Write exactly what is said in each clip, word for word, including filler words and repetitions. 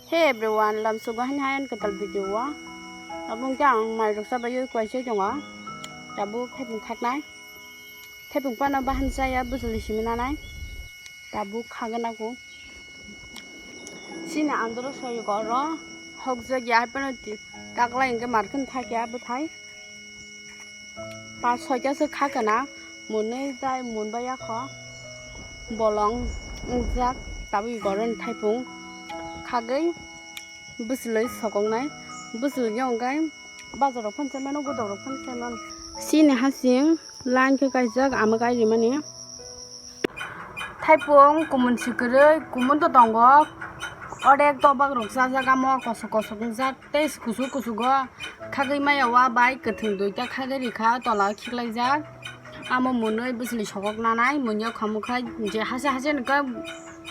Hey everyone, lamsogo hani hayan kwtal video o. Tabuk khe ang mai rok chabai ui kwai se tongo. Tabuk thaipung khaknai. Thaipung pano bahan chaya bwchwlwi simi nanai. Tabuk khagwi nago. Chini andro soyugo oro hokjagya hai phano ti-, taklai hwnkhe markheno thakya bwthai. Pas soita se kha kana, mwnwi tai mwnbai yakho bolong wngjak, tabuk igoroni thaipung khagwi bwchwlwi sokoknai, bwchwlwi hwnkhe bazar rok phano chaimano, godok rok phano chaimano. Chini hasing line khe kaijak ama kai rimani. Thaipung kumun si kwrwi, kumun to tongo, odek tobak rok chajak, amo kosok kosok wngjak, tei kuchuk kuchugo khagwi maya, wa bai kwthwng duita khagwi rikha, tola o khiklaijak. Amo mwnwi bwchwlwi sokok nanai, munya khamukha je hase hase nokha,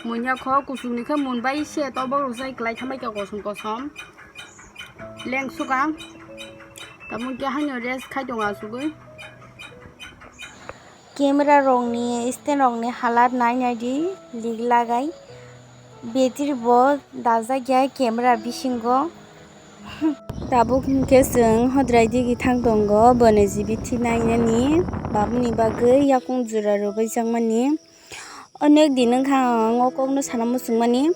munya kho kuchukni khe mun bai se tobok rok chai kwlai thambai kha kosom kosom. Lengsukha, tamo khe haino rest khai tongo asugwi. Camera rokni stand rokni halat nai nai di, lig lagai. Battery bo dajak ya camera bisingo. Tabuk hinkhe chwng hodrai digi thang tongo, boni G B T nainani, babuni bagwi yakung jora rwbai jakmani. Onek din wngkha ang o kokno sana muchungmani.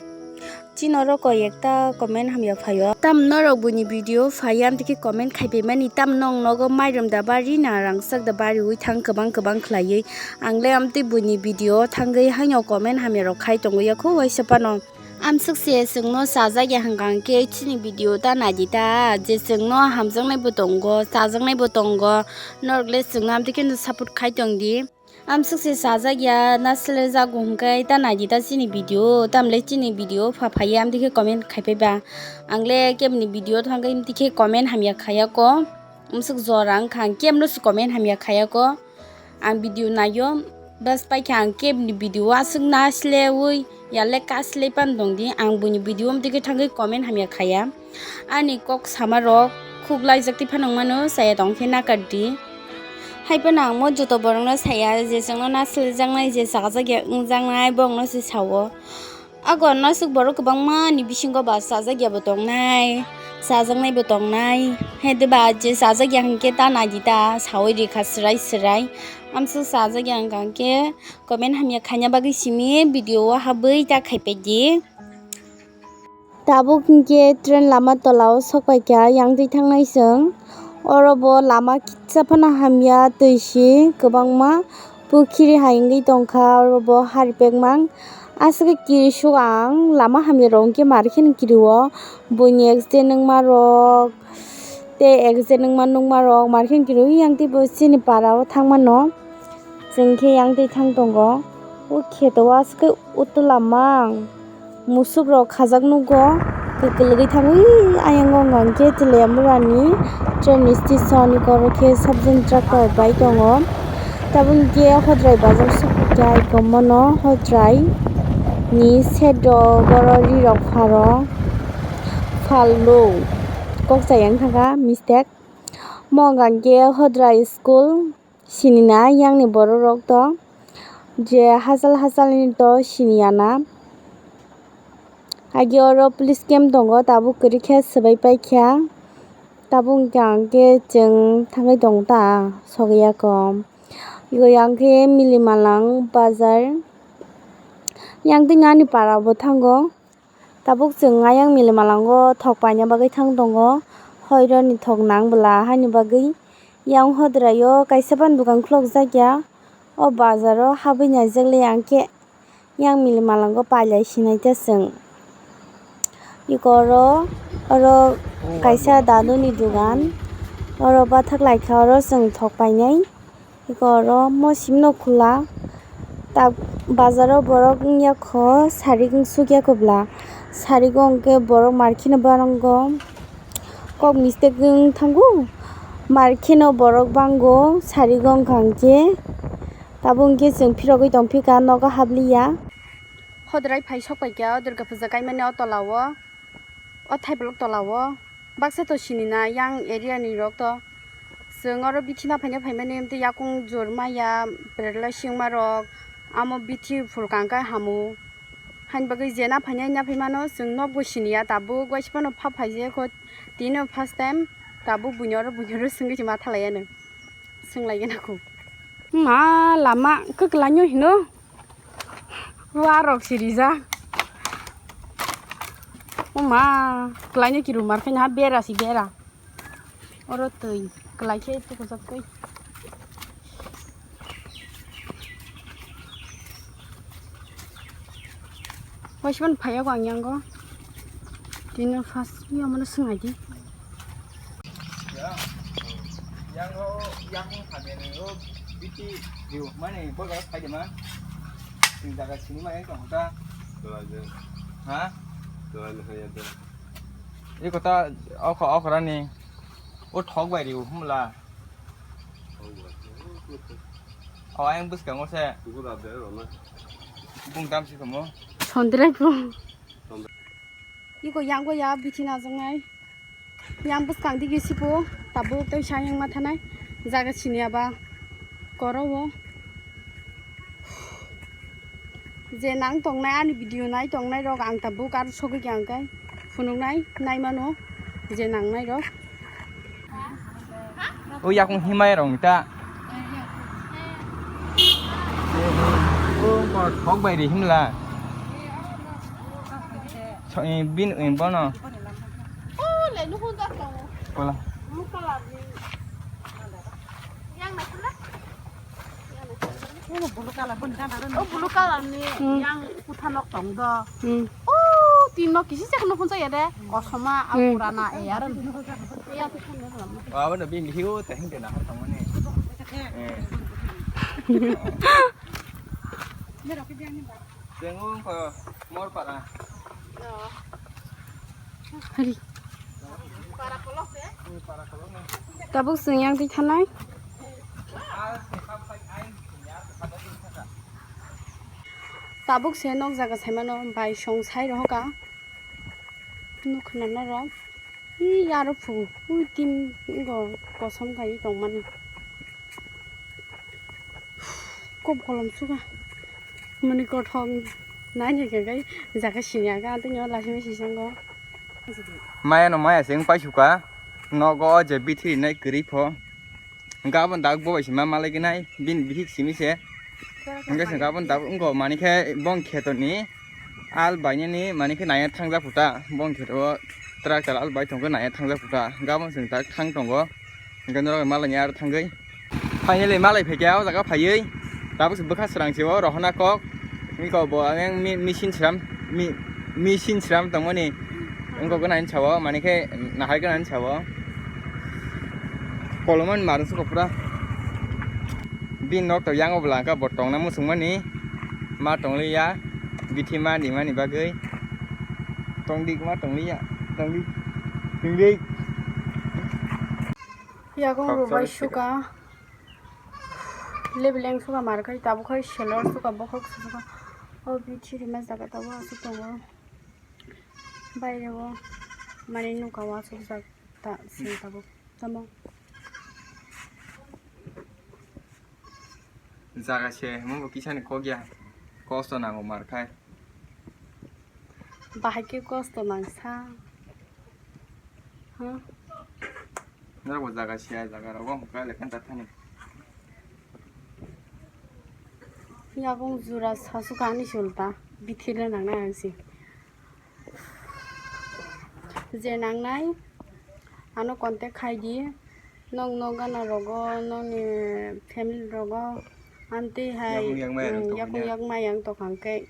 Chini oro koi ekta comment hamya phaio. Tam norok buini video phaiya amtwi khe comment khaipaimani, tam nong nogo mairum da bari na rangchak da bariwi thang kwbang kwbang khlaiwi. Ang le amtwi buini video thangwi haino comment hamya rok khai tongo yakho waisa phano. Amswk se chwngno chajakya hwnkha hwnkhe chini video ta naidi ta, je chwngno hamjaknai bo tongo, chajaknai bo tongo, norok le chwngno amtwi kheno support khai tongdi. Amswk se chajakya, na sle jago hwnkhe ta naidi ta chini video, tamle chini video pha phaiya amtwi khe comment khaipai ba. Ang le kebni video thangwi amtwi khe comment hamya khaiya ko. Amswk jora wngkha ang kebno se comment hamya khaiya ko. Ang video naio, bas paikha ang kebni video aswk na slewi, yale ka sle pan dongdi, ang buini video amtwi khe thangwi comment hamya khaiya. Ani kok sama rok khuk laijak twi phano wngmano, chaya tong khe nakardi. Hai phano ang mo joto borokno saya, je chwngno na slejaknai, je chajakya wngjaknai, borokno se sao. Ago naswk borok kwbangma ni bisingo ba chajakya bo tongnai, chajaknai bo tongnai. Hai de ba je chajakya hwnkhe ta naidi ta sawi rikha swrai swrai. Amswk chajakya hwnkha hwnkhe comment hamya khaina bagwi simi video o habwi ta khaipai di. Tabuk hinkhe train lama tola o sok paikha, yang twi thangnai chwng. Oro bo lama kisa phano hamya, twi si kwbangma pukhiri hai wngwi tongkha, oro bo hari pekmang. Aswk khe kirisuk ang lama hamya rok hinkhe mar kheno kirio, buini accident wngma rok tei accident wngma nukma rok mar kheno kirio, yang tei bo chini para o thangmano. Chwng khe yang twi thang tongo. O kheto o aswk khe utula mang musuk rok khajak nugo. Kwlwgwi thangwi ayang wngkha hwnkhe Teliamura ni train station ni koro khe subject tractor bai tongo. Tabuk hwnkhe Hodrai bazar sukha khe ai komono Hodrai ni side o boro ri rok pharo phallo kok chaya wngkha kha mistake. Mo hwnkha hwnkhe Hodrai school. Sinina yang ni borok rok to je hachal hachal ni to siniya na. Agi oro police camp tongo, tabuk kwrwi khe swbai paikha, tabuk hwnkha hwnkhe chwng thangwi tongo ta sogwi ya kom. Ego yang khe Milimalang bazar, yang twi ani para bo thango. Tabuk chwng ayang Milimalango thok paina bagwi thang tongo, hoironi thok nang bwla haini bagwi. Yang Hodrai o kaisa phano dokan khulukjak ya, o bazar o habwi naijak le ang khe yang Milimalango pailai sinai ta chwng. Eko oro, oro kaisa dadu ni dogan, oro bathak lai kha, oro chwng thok painai. Eko oro mo simi no khula. Ta bazar o borok wngya kho, sari wng sukya kho bwla. Sari o hwnkhe borok mar kheno barango. Kok mistake wng thango. Mar kheno borok bango, sari o wngkha hwnkhe. Tabuk hwnkhe chwng phirogwi tong phika, nogo habliya. Hodrai phai sok paikha o Durga puja kaimani o tola o. O thaibolok tola o baksa to sinina yang area ni rok to. Chwng oro bithi ma phaina phaimani, amtwi yakung jor maya, berla singma rok, amo bithi phul kang khe hamu. Hain bagwi je na phainai na phaimano chwng nokbo siniya, tabuk waisa phano pha phaijak kho, tini no first time, tabuk buino oro buino oro swngwi se ma thalaiya no, swnglaigena kho. Ma lama kwklaino hino, wa rok sirijak. O ma, kwlaino kiru mar khaina ha bera si bera. Oro twi kwlai khe tukujaktwi. Waisa phano phaiya ang yango. Tini first ni omono swngai di. Yang, yang o, yang o hamya ni o biti diu mane boga phai de ma. Sing jaga sini ma yang tong ta. Doa je. Ha? Doa je ya de. Iko ta okho okhrani o thok bai riu humla. O ayang bwskango se. Bung tam si komo. Sondrai bung. Iko yang go ya bithi na jongnai. Yang bwskang digi sipo tabuk tei sayang ma thanai. Jaga sini aba koro o. Je nang tongnai ani video nai tongnai rok ang tabuk aro sogwi khe ang khe phunuknai naimano je nangnai rok. O yakung himai rok ta. O thok bai ri himla. So, eh, bin, eh, bono. Kola. O blue colour ni yang kutha nok tong do. Hmm. O tin nok kisi se no hunsa ya de. Kosoma au purana e aran. Wa ba no bin hiu te hing de na har tong ni. Eh. Chwng wng kho Morpara. Hari. Tabuk chwng yang twi thanai. Tabuk se nok jaga saimano bai song sai rohoka. Nuk khna norok. Ih, aro phu, ui, tin go kosom kai tongmani. Kop kolom suka. Mani kothok nai nai kai jaga sini aga, tini o lasi mesi sango. Maya no maya seng pai suka. Nogo o je bithi nai kwrwi pho. Hwnkhe aboni dak bo bai se ma malai khe nai, bini bihik simi se. Hwnkhe se aboni dak wngkha, mani khe bong kheto ni al bainani, mani khe naiya thangjak phuta, bong kheto o tractor al bai tongkhe naiya thangjak phuta, hwnkhe aboni chwng dak thang tongo, hwnkhe norok malai ni aro thangwi. Finally malai phaikha o jaga phaiwi, tabuk se bwkha srang se o rohorna kok. Iko bo ang yang mi-, machine sram, mi-, machine sram tongmani. Wngkok gwnani sao, mani khe nahai gwnani sao. Kolomani marung suko pura. Bini nok to yang o bwla khe bo tongna muchungmani. Ma tongliya, bithi ma nimani bagwi. Tongdi ma tongliya, tongdi. Tongdi. Yakung rwbai suka. Lebleng suka mar khai tabuk khai selor suka bokhok suka. O bithi rima jaga tabuk aswk tongo. Baireo mani nuka o aswk jak ta sing tabuk tamo. Jaga se hwnba bo kisani kok ya. Kosto nango mar khai. Bahai khe kosto nang sa. Ha? Norok bo jaga siya jaga rogo hwnkha lekha ta thani. Yakung jura sasuk ani sulta bithile nangnai ang si. Je nangnai ano contact khai di. Nong no gana rogo noni family rogo anti hai yakung yak mayang tokang ke.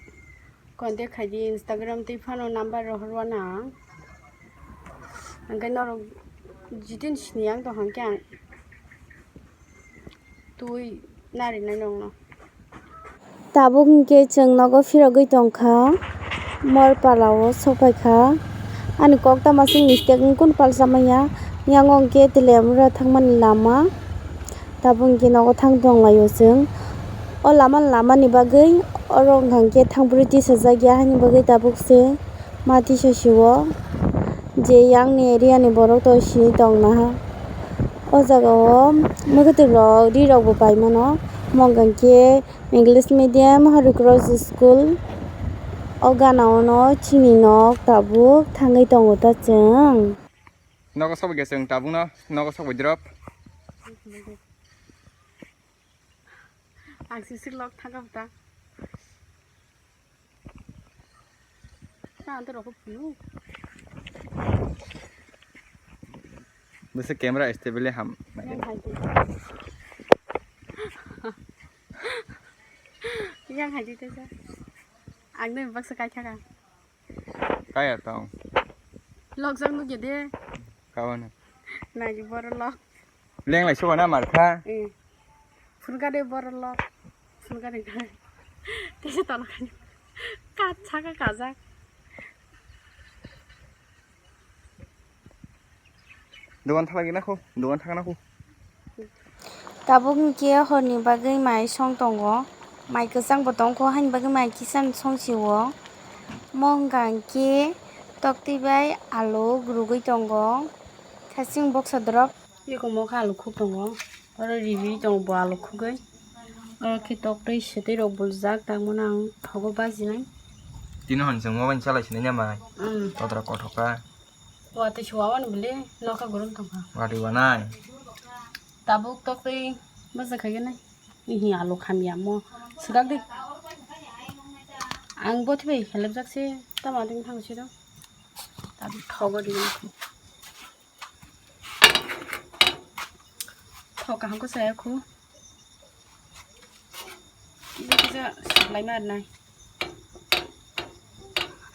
Contact khai di Instagram twi phano number rohorwa na. Hwnkhe norok jidin sini ang tong hwnkhe ang twi narinai nongno. Tabuk hwnkhe chwng nogo phirogwi tongkha, Morpala o sokphaikha. Ani kok tama se mistake wngkun palsa manya, yango hwnkhe Teliamura thangmani lama. Tabuk hwnkhe nogo thang tonglaio chwng. O lama, lamani bagwi oro wngkha hwnkhe thangbrwi tisajak ya, haini bagwi tabuk se ma tisasio. Je yang ni area ni borok to sini tongnaha. O jaga o mwkhwtwng rok ri rok bo paimano. Omo hwnkha hwnkhe English medium Holy Cross School. O gana ono chini nok tabuk thangwi tongo ta chwng. Nogo sok bai khe chwng tabukno, nogo sok bai drop. Ang sisik lok thangkha bwta. Ta ang to rokho phunu. Bwswk camera stable ham. Yang hai di. Yang hai di ta sa. Ang nai baksa kai thaka. Kaya tong. Lok jang nugya de. Kawan. Nai di boro lok. Leng lai suba na markha. Eh. Phunukha de boro lok. Phunukha de khai. Tesa tola khai. Kat saka kajak. Dogan thalai gina kho. Dogan thangna kho. Tabuk hwnkhe horni bagwi mai song tongo. Mai kwchang bo tongkho, haini bagwi mai kisa song sio. Mo wngkha hwnkhe toktwi bai alu rwgwi tongo. Thasing boksa drop. Eko mo khe alu khuk tongo. Oro ribi tongo bo alu khugwi. Oro khe toktwi swtwi rok buljak, tangmano ang thogo bajinai. Tini hwn chwng mobile chalai sinai ya mai. Mm. Totra kothok kha. Watwi suwa wani bwle nokha gurung tongkha. Watwi wanai. Tabuk toktwi bwsa khaikhe nai. Ihi alu khamya mo. Swkak di. Ang bothi bai helpjak se tamo ading thang siro. Tabuk thogo di. Thok kaham khe saya khu. Bwkha supply ma rwnai.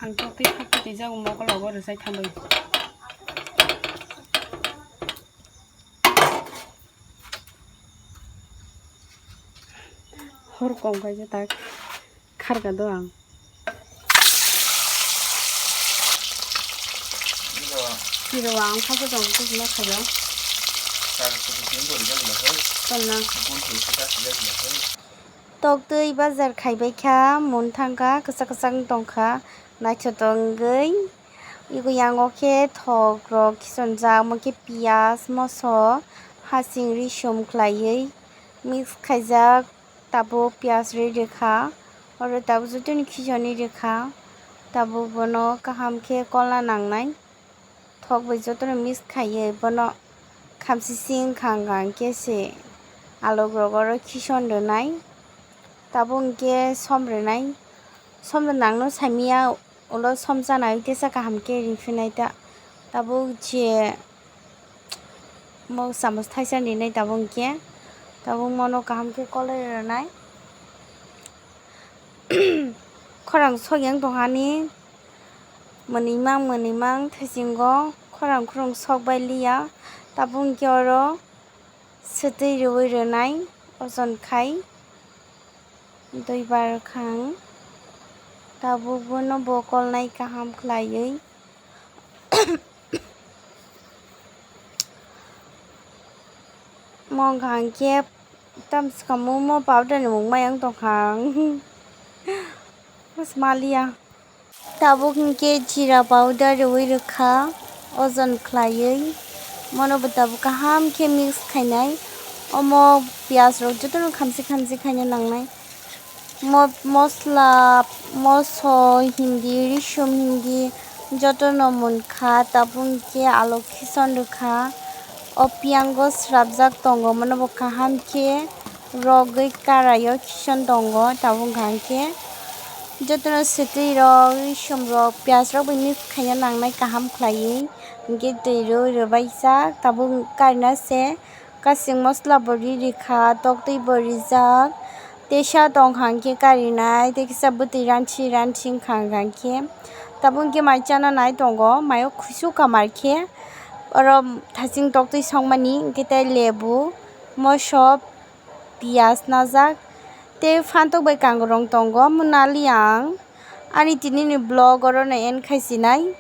Ang tok twi thok twi twijak mokol rogo rwchai thambai. Hor kom kaisa tak kharka do ang. Kiro ang kha khe tong khe ma khaja. Tonna. Tok twi bazar khaibai kha, mun thang kha, kwchak kwchak wng tong kha, naithotok wngwi. Ego yango khe thok rok khisonjak, omo khe piyaj, moso, hasing, risum khlaiwi mix khaijak. Tabuk piyaj rwi rwkha, oro tabuk jotono khisoni rwkha, tabuk bono kaham khe kolna nangnai, thok bai jotono mix khaiwi bono khamsising wngkha hwnkhe se alok rok oro khison rwnai, tabuk hwnkhe som rwnai, som rwnangno saimanya. Ulo somsa nai tesa kaham khe ri phinai ta. Tabuk je mo samus thaisa ninai tabuk hwnkhe. Tabuk mono kaham khe kolai rwnai. Khorang sok yang tongha ni mwnwi mang mwnwi mang thaisingo khorang khorang sok bai liya. Tabuk hwnkhe oro swtwi rwui rwnai ojon khai. Dui bar khang tabuk bono bokolnai kaham khlaiwi. Mo wngkha hwnkhe tamswkang mo powder ni mung mayang tongkha ang. Mas maliya. Tabuk hwnkhe jeera powder rwui rwkha, ojon khlaiwi. Mono bo tabuk kaham khe mix khainai. Omo piyaj rok jotono khamsi khamsi khaina nangnai. Mo-, mosla, moso hindi, risum hindi jotono munkha. Tabuk hwnkhe alok khison rwkha. O piyango srapjak tongo, mono bo kaham khe rogwi karaio khison tongo. Tabuk hwnkha hwnkhe jotono swtwi rok, risum rok, piyaj rok bai mix khaina nangnai kaham khlaiwi. Hwnkhe twi rw-, rwbaijak, tabuk karina se kasing mosla bo ri rikha, toktwi bo rijak, tesa tongkha hwnkhe karinai, tei kisa bwtwi ransi ransi wngkha hwnkhe. Tabuk hwnkhe mai chana nai tongo, maio khuisu kamar khe oro thaching toktwi songmani, hwnkhe tei lebu, moso, piyaj najak, tei phantok bai kangrong tongo, omo naliya ang. Ani tini ni vlog oro no end khai sinai.